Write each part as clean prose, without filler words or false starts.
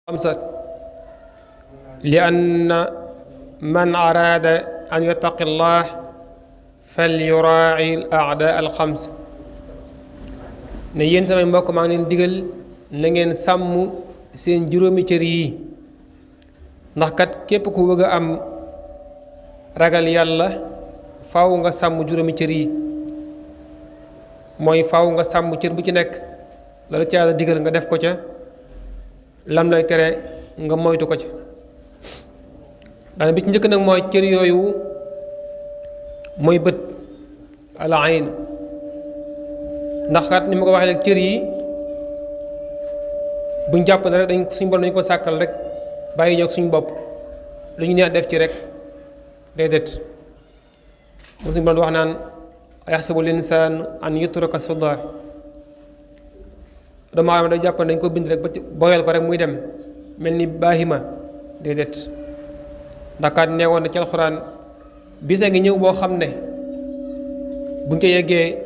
خمسة لأن من أراد أن يتقي الله فليراعي الأعداء الخمس ne yéen samay mbokk maa ngi leen digal na ngeen sàmm seen juróomi cër yi ndax kat képp ku bëgg a am ragal yàlla faaw nga sàmm juróomi cër yi mooy faaw nga sàmm cër bu ci nekk la la ca yàlla digal nga def ko ca lam lay tere nga moytu ko ca daana bi ci njëkk nag mooy cër yooyu mooy bët al ayn ndax kat ni ma ko waxee rek cër yi buñ jàpp ne rek dañ suñu borom dañu ko sàkkal rek bàyyi ñoo suñu bopp lu ñu neex def ci rek déedéet moom suñu borom di wax naan ayaxsabu linsaan an yutraka suda doomu aadama day jàpp ne dañ ko bind rek ba boyal ko rek muy dem mel ni baahima déedéet ndax kat neewoon na ci alxuraan bisa ngi ñëw boo xam ne buñ ca yeggee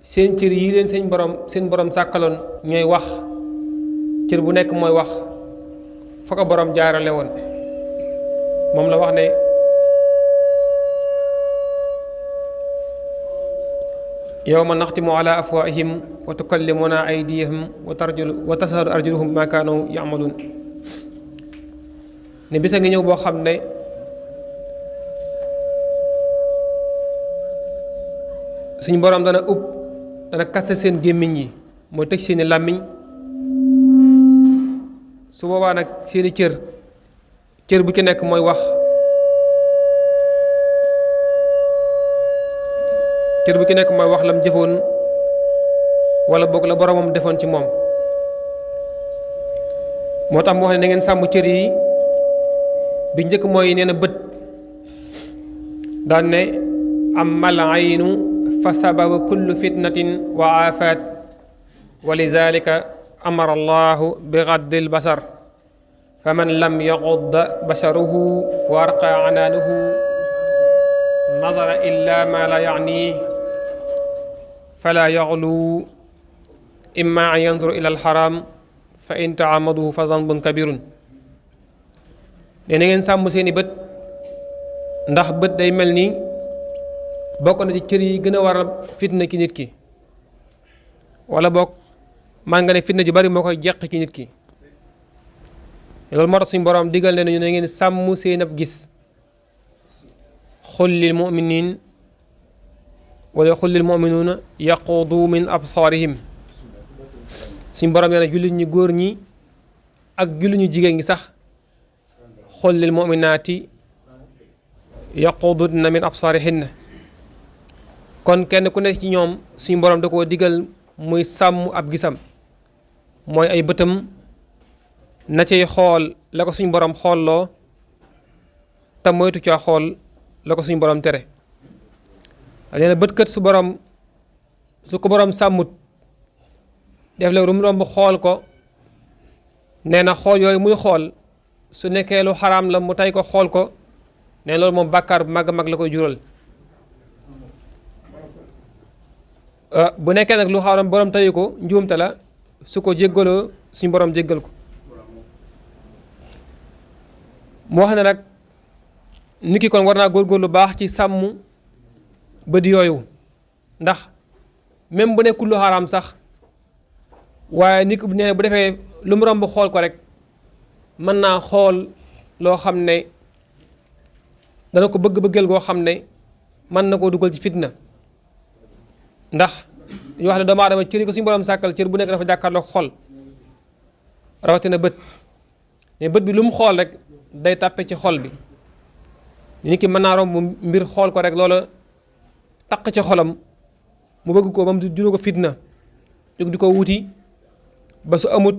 seen cër yi leen seen borom sàkkaloon ñooy wax cër bu nekk mooy wax fa ko borom jaarale woon moom la wax ne yawma naxtimu ala afwaahihim wa tukallimuna aydiyahum wa tashhadu arjuluhum ma kaanu ya'malun ne bisa ngi ñëw boo xam ne suñu borom dana kaste seen gémmiñ yi mooy tëj seeni làmmiñ su boobaa nag seeni cër bu ci nekk mooy wax cër bu ci nekk mooy wax lam jëfoon wala boog la boromam defoon ci moom moo tax mu wax ne na ngeen sàmm cër yi bi njëkk mooy nee na bët daan ne amal aynu fa sababa kullu fitnatin wa aafat wa lidalika amara allahu bi gaddil basar fa man lam yagudda basaruhu wa arqa anaanuhu nadara illa ma la yaanii fala yaglu imma an yanzur ila alxaram fa in taamaduhu fa zanbun kabirun ne na ngeen sàmm seeni bët ndax bët day mel ni bokk na ci cër yi gën a waral fitna ci nit ki wala bokk man nga ne fitna ju bari moo koy jeq ci nit ki loolu moo tax suñu borom digal ne nañu ne ngeen sàmm seen ab gis xul lil muminin wala xul lil muminuuna yaquudu min absaarihim suñu borom nee na jullit ñi góor ñi ak jullit ñu jigéen ñi sax xul lil muminaati yaquuduna min absaarihinna kon kenn ku nekk ci ñoom suñu borom da koo digal muy sàmm ab gisam mooy ay bëtam na cay xool la ko suñu borom xoolloo te moytu caa xool la ko suñu borom tere nee na bët kët su ko borom sàmmut def la rum romb xool ko nee na xool yooyu muy xool su nekkee lu xaraam la mu tey ko xool ko nee loolu moom bàkkaar bu mag a mag la koy jural bu nekkee nag lu xaram borom tayu ko njuumte la su ko jéggaloo suñu borom jéggal ko moo xam ne nag nit ki kon war naa góorgóorlu baax ci sàmm bët yooyu ndax même bu nekkul lu xaram sax waaye nit ki nee bu defee lu mu romb xool ko rek mën naa xool loo xam ne dana ko bëgg-bëggal goo xam ne mën na koo dugal ci fitna ndax dañu wax ne doomu aadama cër yi ko suñu borom sàkkal cër bu nekk dafa jàkkaarloo xol rawatina bët ne bët bi lu mu xool rek day tàppe ci xol bi nit ki mën naa romb mbir xool ko rek loola taq ci xolam mu bëgg ko ba mu juróo ko fitna jóg di ko wuti ba su amut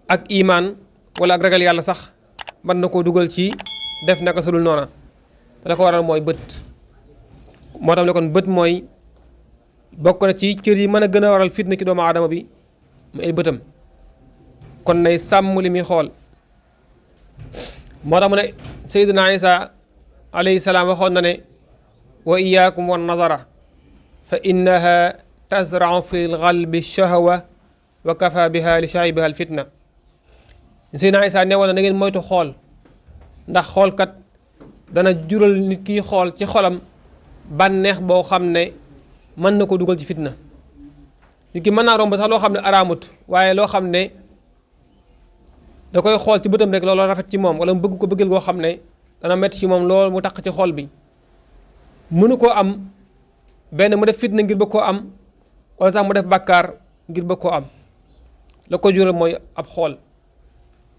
ak imaan wala ak ragal yàlla sax mën na koo dugal ci def naka sulul noona te la ko waral mooy bët moo tax ne kon bët mooy bokk na ci cër yi mën a gën a waral fitna ci doomu aadama bi mu ay bëtam kon nay sàmm li muy xool moo tax mu ne Seydina Isa alayhi salaam waxoon na ne wa iyaakum wa nazara fa innaha tasrau fi lxalbi shahawa wa kafa biha li shaibiha alfitna Seydina Isaa newoon na ngeen moytu xool ndax xoolkat dana jural nit kiy xool ci xolam bànneex boo xam ne mën na ko dugal ci fitna. nit ki mën naa romb sax loo xam ne araamut waaye loo xam ne da koy xool ci bëtam rek loolu rafet ci moom wala mu bëgg ko bëggal goo xam ne dana metti ci moom loolu mu taq ci xol bi mënu koo am benn mu def fitna ngir bëgg koo am wala sax mu def bàkkaar ngir bëgg koo am la ko jural mooy ab xool.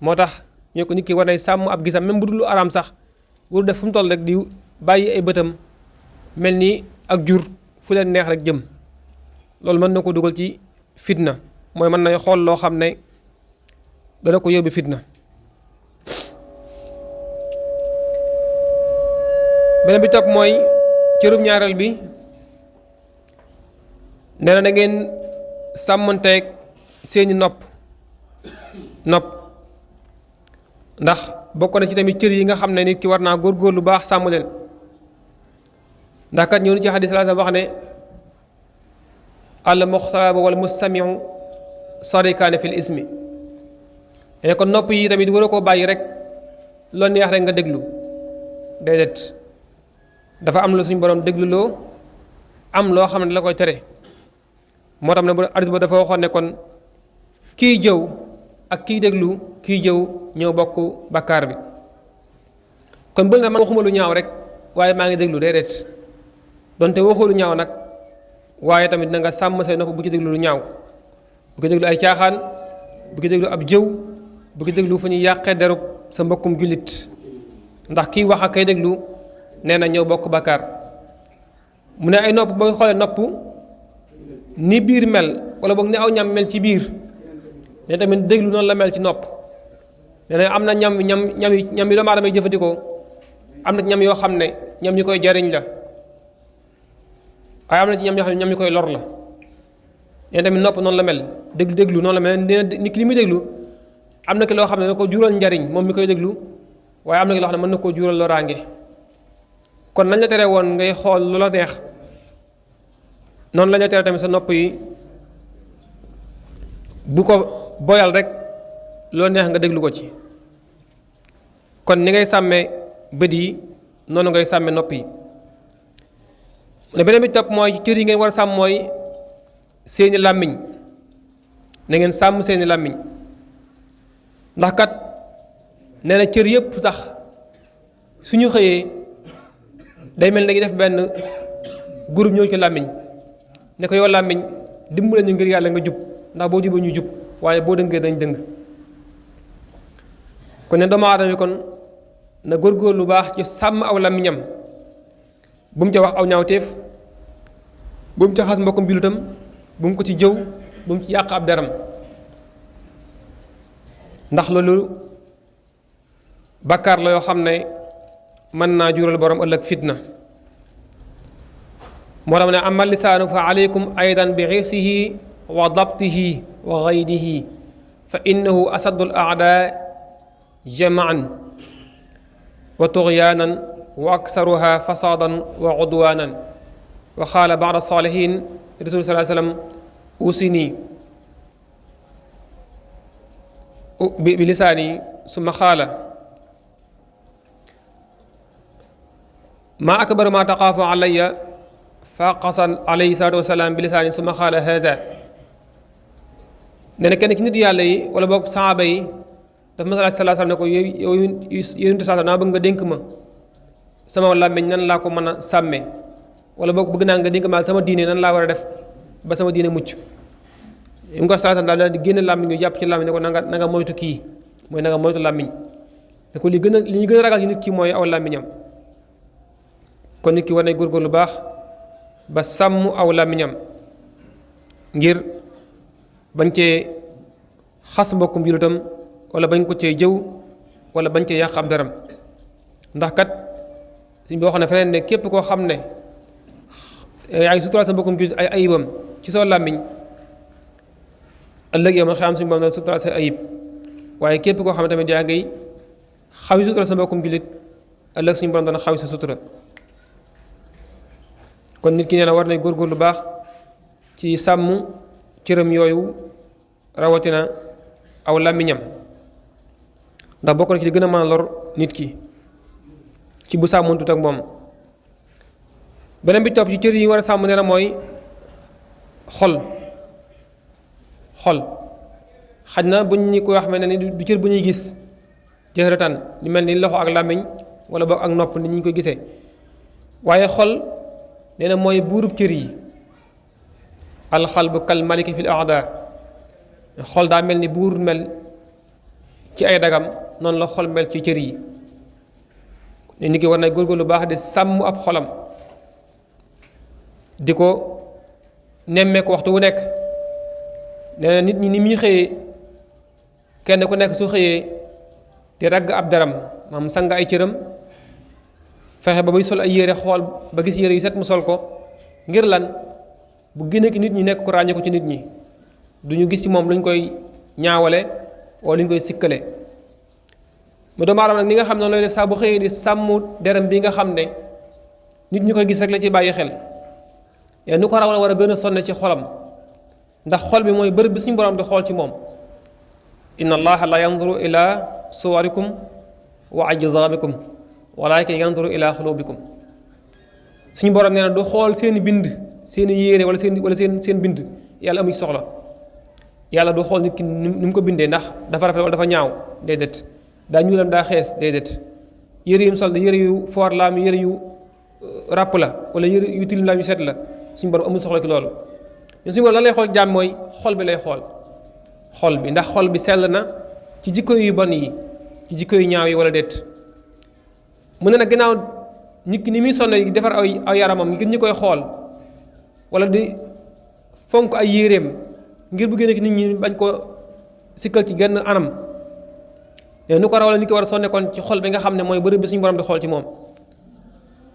moo tax ñu ko nit ki war nay sàmm ab gisam même bu dul lu araam sax wur def fu mu toll rek di bàyyi ay bëtam mel ni ak jur fu leen neex rek jëm loolu mën na ko dugal ci fitna mooy mën nay xool loo xam ne dana ko yóbbu fitna. beneen bi topp mooy cërub ñaareel bi nee na da ngeen sàmmanteeg seeni nopp ndax bokk na ci tamit cër yi nga xam ne nit ki war naa góorgóor lu baax sàmm leen ndax kat ñëw na ci xadis la wax ne al muxtaaba wal mustamiu sarikaani fil ismi ne kon nopp yi tamit war a koo bàyyi rek loo neex rek nga déglu déedéet dafa am lu suñu borom dégluloo am loo xam ne la koy tere moo tax ne bu hadis ba dafa waxoon ne kon kiy jëw ak kiy déglu kiy jëw ñëw bokk bakkaar bi kon bël na man waxuma lu ñaaw rek waaye maa ngi déglu déedéet donte waxoo lu ñaaw nag waaye tamit na nga sàmm say nopp bu ci déglu lu ñaaw bu ko déglu ay caaxaan bu ko déglu ab jëw bu ko déglu fu ñuy yàqee derub sa mbokkum jullit ndax kiy wax ak kay déglu nee na ñëw bokk bakkaar mu ne ay nopp boo xoolee nopp ni biir mel wala boog ni aw ñam mel ci biir ne tamit déglu noonu la mel ci nopp nee na am na ñam yi doomu aadama yi jëfandikoo am na ñam yoo xam ne ñam ñi koy jariñ la waaye am na ci ñam yoo xam ne ñam ñi koy lor la nee tamit nopp noonu la mel déglu noonu la mel nee na nit ki li muy déglu am na ki loo xam ne dana ko jural njariñ moom mi koy déglu waaye am na ki loo xam ne mën na koo jural loraange kon nañ la tere woon ngay xool lu la neex noonu la ñu tere tamit sa nopp yi bu ko boyal rek loo neex nga déglu ko ci kon ni ngay sàmmee bët yi noonu ngay sàmmee nopp yi ne beneen bi topp mooy ci cër yi ngeen war a sàmm mooy seeni làmmiñ na ngeen sàmm seeni làmmiñ ndax kat nee na cër yépp sax suñu xëyee day mel ni def benn groupe ñëw ci làmmiñ ne ko yow làmmiñ dimbale ñu ngir yàlla nga jub ndax boo jubee ñu jub waaye boo dëngee dañ dëng kon ne doomu aadama bi kon na góorgóor lu baax ci sàmm aw làmmiñam bu mu ca wax aw ñaawteef bu mu ca xas mbokkum jullitam bu mu ko ci jëw bu mu ci yàq ab deram ndax loolu bàkkaar la yoo xam ne mën naa jural borom ëllëg fitna moo tax ne amma lisaanu fa aleykum aydan bi xifsihi wa dabtihi wa gaydihi fa innahu asaddu al aadaa jamaan wa tugyaanan wa aksaruha fasaadan wa udwaanan wa qaala ba'da saalihiin rasul sallallahu alayhi wa sallam usini bi lisaani summa qaala maa akbaru maa taxaafu alayya fa qasal alayhi salaatu wasalaam bi lisaani summa qaala haza nee na kenn ci nit yàlla yi wala boog saaba yi dafa masala sallallahu alayhi wasallam ne ko yow yonentu saa naa bëgg nga dénk ma sama làmmiñ nan laa ko mën a sàmme wala boog bëgg naa nga dénk ma sama diine nan laa war a def ba sama diine mucc yi mu ko sallallahu alayhi wasallam daal di génne làmmiñ ñu jàpp ci làmmiñ ne ko na nga moytu kii mooy na nga moytu làmmiñ ne ko li ñu gën a ragal ci nit ki mooy aw làmmiñam kon nit ki war nay góorgóorlu lu baax ba sàmm aw làmmiñam ngir bañ cee xas mbokkum jullitam wala bañ ko cee jëw wala bañ cee yàq ab daram ndax kat suñ boo xam ne feneen ne képp koo xam ne yaa ngi suturaal sa mbokkum jullit ay ayibam ci soo làmmiñ ëllëg yow man xam suñu borom na suturaal sa ayib waaye képp koo xam ne tamit yaa ngay xaw yi suturaal sa mbokkum jullit ëllëg suñu borom dana xaw yi sa sutura kon nit ki nee na war na góorgóorlu lu baax ci sàmm cëram yooyu rawatina aw làmmiñam ndax bokk na ci li gën a mën a lor nit ki ci bu sàmmontut ak moom. beneen bi topp ci cër yi war a sàmm nee na mooy xol xaj na buñ ñi ko wax mel ne ni du cër bu ñuy gis jëhratan lu mel ni loxo ak làmmiñ wala boog ak nopp nit ñi koy gisee waaye xol nee na mooy buurub cër yi. alxalbu kal maliki fil aada xol daa mel ni buur mel ci ay dagam noonu la xol mel ci cër yi. nit ki war na góorgóorlu lu baax di sàmm ab xolam di ko nemmeeku waxtu wu nekk. nee na nit ñi ni muy xëyee kenn ku nekk su xëyee di ragg ab daram maam sang ay cëram fexe ba muy sol ay yére xool ba gis yére yu set mu sol ko ngir lan bu génnee ki nit ñi nekk ko ràññee ko ci nit ñi duñu gis ci moom luñ koy ñaawale wala luñ koy sikkale. mu doomu aadama nag ni nga xam ne looy def saa bu xëyee di sàmm deram bi nga xam ne nit ñi koy gis rek la ci bàyyi xel yaa nu ko raw la war a gën a sonne ci xolam ndax xol bi mooy bërëb bi suñu borom di xool ci moom. inna allaha la yanzuru ila suwarikum wa ajzamikum walakin yanzuru ila xulubikum. suñu borom nee na du xool seen bind seen yére wala seen bind yàlla amuñ soxla. yàlla du xool nit ki ni mu ko bindee ndax dafa rafet wala dafa ñaaw déedéet daa ñuulam daa xees déedéet yére yu mu sol yére yu foor la am yére yu ràpp la wala yére yu tilim la yu set la suñu borom amul soxla ci loolu. ñun suñu borom lan lay xool jàmm mooy xol bi lay xool xol bi ndax xol bi sell na ci jikko yu bon yi ci jikko yu ñaaw yi wala déet. mu ne nag ginnaaw nit ki ni muy sonn yi defar ay yaramam ngir ñu koy xool wala di fonk ay yéreem ngir bu génne ki nit ñi bañ ko sikkal ci genn anam nu ko raw la nit ki war a sonne kon ci xol bi nga xam ne mooy bërëb bi suñu borom di xool ci moom.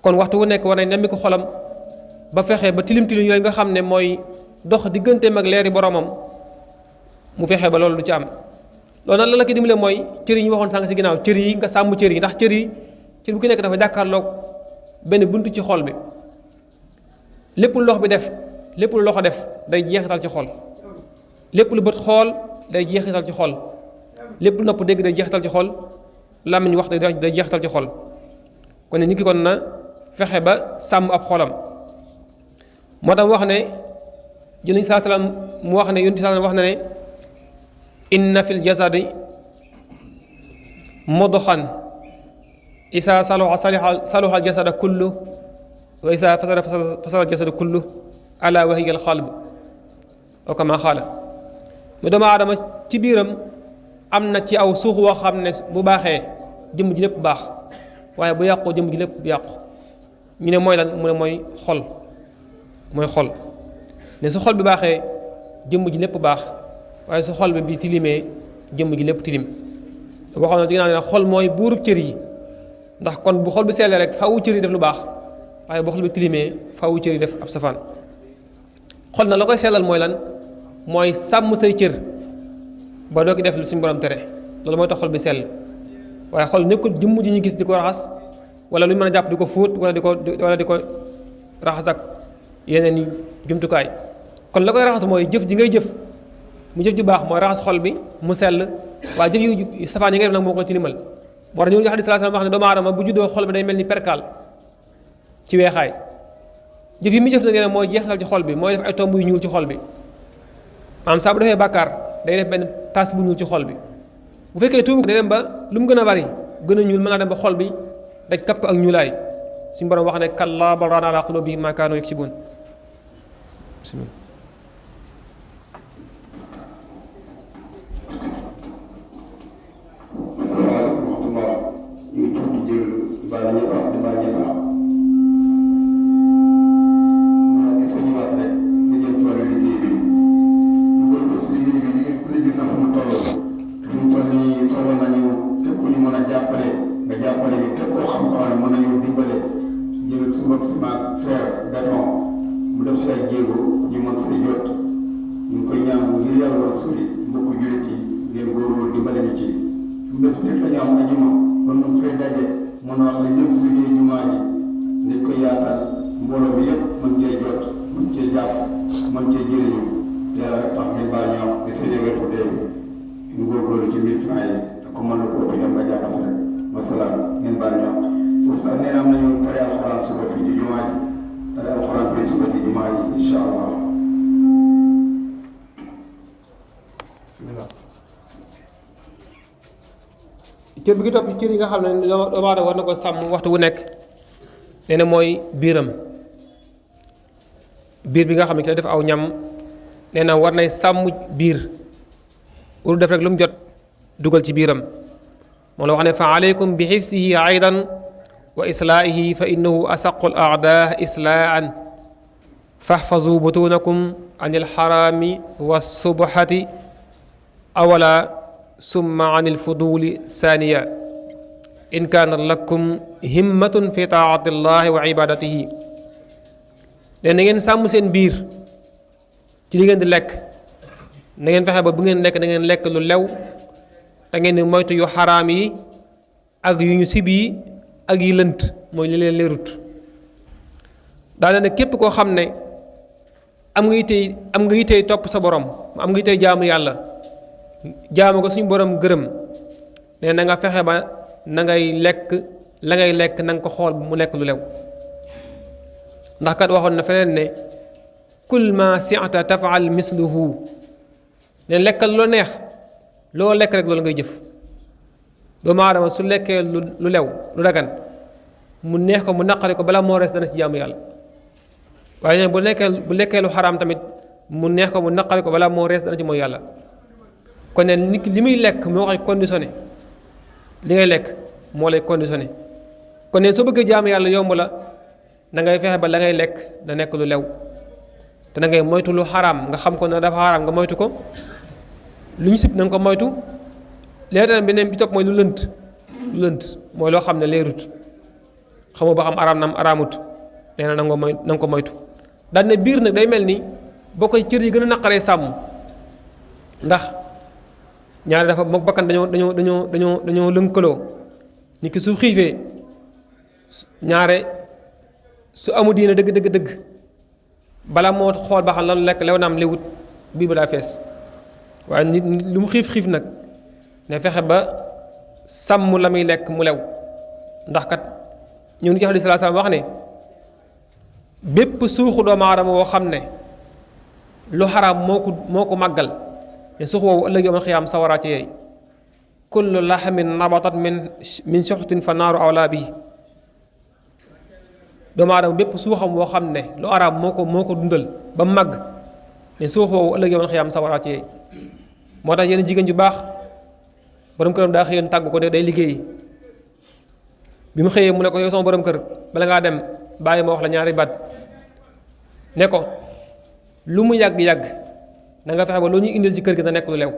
kon waxtu wu nekk war nañ nemmi ko xolam ba fexe ba tilim tilim yooyu nga xam ne mooy dox digganteem ak leeri boromam mu fexe ba loolu du ci am. loolu nag la ki dimbale mooy cër yi ñu waxoon sànq si ginnaaw cër yi nga sàmm cër yi ndax cër bu ki nekk dafa jàkkaarloog benn buntu ci xol bi lépp lu loxo bi def lépp lu loxo def day jeexital ci xol lépp lu bët xool day jeexital ci xol lépp lu nopp dégg day jeexital ci xol làmmiñ wax day jeexital ci xol. kon ne nit ki kon na fexe ba sàmm ab xolam moo tax wax ne jënañ saa salaam mu wax ne yonent saa salaam wax na ne inna fil jasadi mudxan isa saluha al jasada kullu wa isa fasada al jasada kullu ala wa hiya al qalb aw kama xaala mu doomu aadama ci biiram am na ci aw suux woo xam ne bu baaxee jëmm ji lépp baax waaye bu yàqoo jëmm ji lépp yàqu ñu ne mooy lan mu ne mooy xol ne su xol bi baaxee jëmm ji lépp baax waaye su xol bi tilimee jëmm ji lépp tilim waxoon na ci ginnaaw ne xol mooy buurub cër yi ndax kon bu xol bi sellee rek faawu cër yi def lu baax waaye bu xol bi tilimee faawu cër yi def ab safaan. xol na la koy sellal mooy lan mooy sàmm say cër ba doo ki def lu suñu borom tere loolu mooy tax xol bi sell waaye xol nekkul jëmm ji ñu gis di ko raxas wala lu ñu mën a jàpp di ko fóot wala di ko raxas ak yeneen i jumtukaay. kon la koy raxas mooy jëf ji ngay jëf mu jëf ju baax mooy raxas xol bi mu sell waaye jëf yu safaan yi ngay def nag moo koy tilimal. moo tax ñu xadis sallallahu alayhi wasallam wax ne doomu aadama bu juddoo xol bi day mel ni perkaal ci weexaay jëf yi mu jëf nag nee na mooy jeexal ci xol bi mooy def ay tomb yu ñuul ci xol bi maanaam saa bu defee bàkkaar day def benn taas bu ñuul ci xol bi bu fekkee tuubu day dem ba lu mu gën a bari gën a ñuul mën naa dem ba xol bi daj kapp ko ak ñuulaay suñu borom wax ne kallaa bal raana alaa quluubihim maa kaanuu yaksibuun. ñu góorgóorlu ci 1000 francs yi ku mën na ko dem baal ñaq oustaz nee na am nañu tari alxuraan suba fii ci jumaa ji tari alxuraan fii suba ci jumaa ji incha allah. cër bi gi topp cër yi nga xam ne doomu aadama war na ko sàmm waxtu wu nekk nee na mooy biiram biir bi nga xam ne ki la def aw ñam nee na war nay sàmm biir uru def rek lu mu jot dugal ci biiram moom la wax ne fa aleykum bi xifsihi aydan wa islaahihi fa innahu asaqu al aadaa islaan faxfazu butunakum an ilxaraami walsubhati awala summa an ilfuduli saaniya in kaana lakum himmatun fi taati llahi wa ibadatihi ne na ngeen sàmm seen biir ci li ngeen di lekk na ngeen fexe ba bu ngeen lekk da ngeen lekk lu lew te ngeen di moytu yu xaraam yi ak yu ñu sib yi ak yi lënt mooy li leen leerut daane ne képp koo xam ne am nga yitey topp sa borom am nga yitey jaamu yàlla jaamu ko suñu borom gërëm ne na nga fexe ba na ngay lekk la ngay lekk na nga ko xool mu nekk lu lew ndax kat waxoon na feneen ne kul ma si'ta tafaal misluhu ne lekkal loo neex loo lekk rek loolu ngay jëf doomu aadama su lekkee lu lew lu dagan mu neex ko mu naqari ko balaa moo res dana ci jaamu yàlla waaye nag bu lekkee lu xaraam tamit mu neex ko mu naqari ko balaa moo rees dana ci mooy yàlla kon ne nit ki li muy lekk moo koy conditionné li ngay lekk moo lay conditionné kon ne soo bëggee jaamu yàlla yomb la da ngay fexe ba la ngay lekk da nekk lu lew te da ngay moytu lu xaraam nga xam ko ne dafa xaraam nga moytu ko lu ñu sib na nga ko moytu léeg-léeg beneen bi topp mooy lu lënt mooy loo xam ne leerut xamoo ba xam araam na am araamut nee na na nga ko moytu daan ne biir nag day mel ni boo koy cër yi gën a naqaree sàmm ndax ñaari dafa mook bakkan dañoo lënkaloo nit ki su xiifee ñaare su amu diine dëgg bala moo xool ba xam lan lekk lew naam lewut biir ba daa fees waaye nit lu mu xiif nag ne fexe ba sàmm la muy lekk mu lew ndax kat ñëw ni ci xadiis sallallahu alayhi wasallam wax ne bépp suuxu doomu aadama woo xam ne lu xaraam moo ko màggal ne suux woowu ëllëg yawmal xiyaam sawaraa ci yeey kullu laxmin nabatat min suxtin fa naaru awlaa bi doomu aadama bépp suuxam woo xam ne lu araam moo ko dundal ba màgg ne suux woowu ëllëg yawmal xiyaam sawaraa ci yeey moo tax yenn jigéen ju baax borom këram daa xëyoon tàgg ko de day liggéey bi mu xëyee mu ne ko yow sama borom kër bala ngaa dem bàyyi ma wax la ñaari baat ne ko lu mu yàgg-yàgg na nga fexe ba loo ñuy indil ci kër gi na nekk lu lew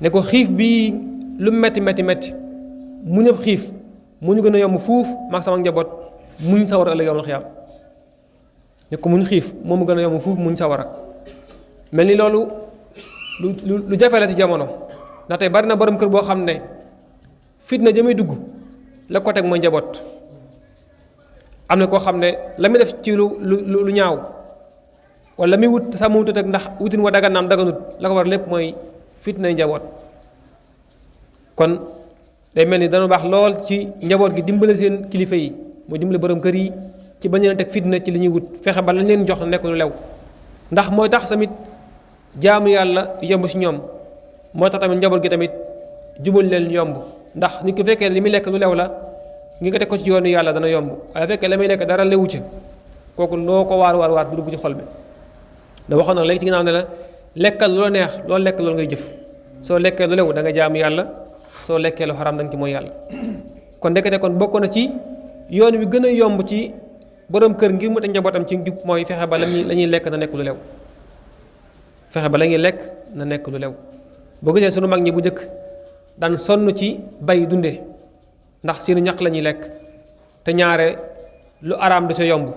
ne ko xiif bii lu metti mu ñëpp xiif mu ñu gën a yomb fuuf maag sama njaboot muñ sawar ëllëg yawmal xiyaam ne ko muñ xiif moom mu gën a yomb fuuf muñ sawara mel ni loolu lu jafe la ci jamono ndax tey bari na borom kër boo xam ne fitna jëmay dugg la ko teg mooy njaboot am na koo xam ne la muy def ci lu ñaaw wala la muy wut sax mu wut ak ndax wutin wa dagan naam daganut la ko war lépp mooy fitnay njaboot kon day mel ni dana baax lool ci njaboot gi dimbale seen kilifa yi mooy dimbale borom kër yi ci bañ leen teg fitna ci li ñuy wut fexe ba lañ leen jox nekk lu lew ndax mooy tax tamit jaamu yàlla yomb ci ñoom moo tax tamit njaboot gi tamit jubal leen yomb ndax nit ki fekkee li muy lekk lu lew la ngi nga teg ko ci yoonu yàlla dana yomb waaye fekkee la muy lekk dara lewu ca kooku loo ko waar du dugg ci xol bi da waxoon nag léegi ci ginnaaw ne la lekkal lu la neex loolu lekk loolu ngay jëf soo lekkee lu lew da nga jaamu yàlla soo lekkee lu xaram da nga ci mooy yàlla kon ndekete kon bokk na ci yoon wi gën a yomb ci borom kër ngir mu teg njabootam ci jub mooy fexe ba la ñuy lekk na nekk lu lew fexe ba la ñuy lekk na nekk lu lew boo gisee sunu mag ñi bu njëkk daan sonn ci bay dunde ndax seenu ñaq la ñuy lekk te ñaare lu araam da ca yomb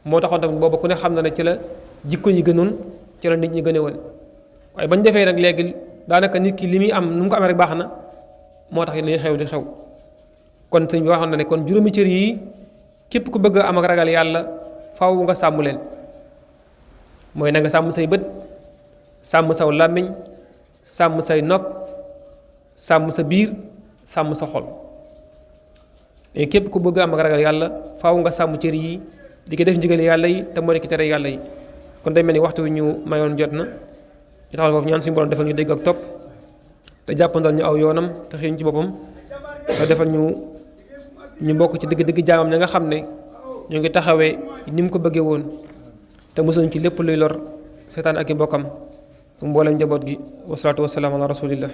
moo taxoon tamit booba ku ne xam na ne ci la jikko yi gënoon ci la nit ñi gëne woon waaye bañ defee nag léegi daanaka nit ki li muy am nu mu ko amee rek baax na moo tax li xew di xew kon sëñ bi waxoon na ne kon juróomi cër yi képp ku bëgg am ak ragal yàlla faaw nga sàmm leen mooy na nga sàmm say bët sàmm saw làmmiñ sàmm say nopp sàmm sa biir sàmm sa xol et képp ku bëgg am ak ragal yàlla faaw nga sàmm cër yi di ko def ndigal yàlla yi te moo di ki tere yàlla yi kon day mel ni waxtu wi ñu mayoon jot na ñu taxal foofu ñaan suñu borom defal ñu dégg ak topp te jàppandal ñu aw yoonam te xiin ci boppam te defal ñu bokk ci dëgg-dëgg jaamam ña nga xam ne ñu ngi taxawee ni mu ko bëggee woon te mosuñ ci lépp luy lor seetaan ak i bokkam mboolem njaboot gi wasalaatu wasalaam ala rasulillah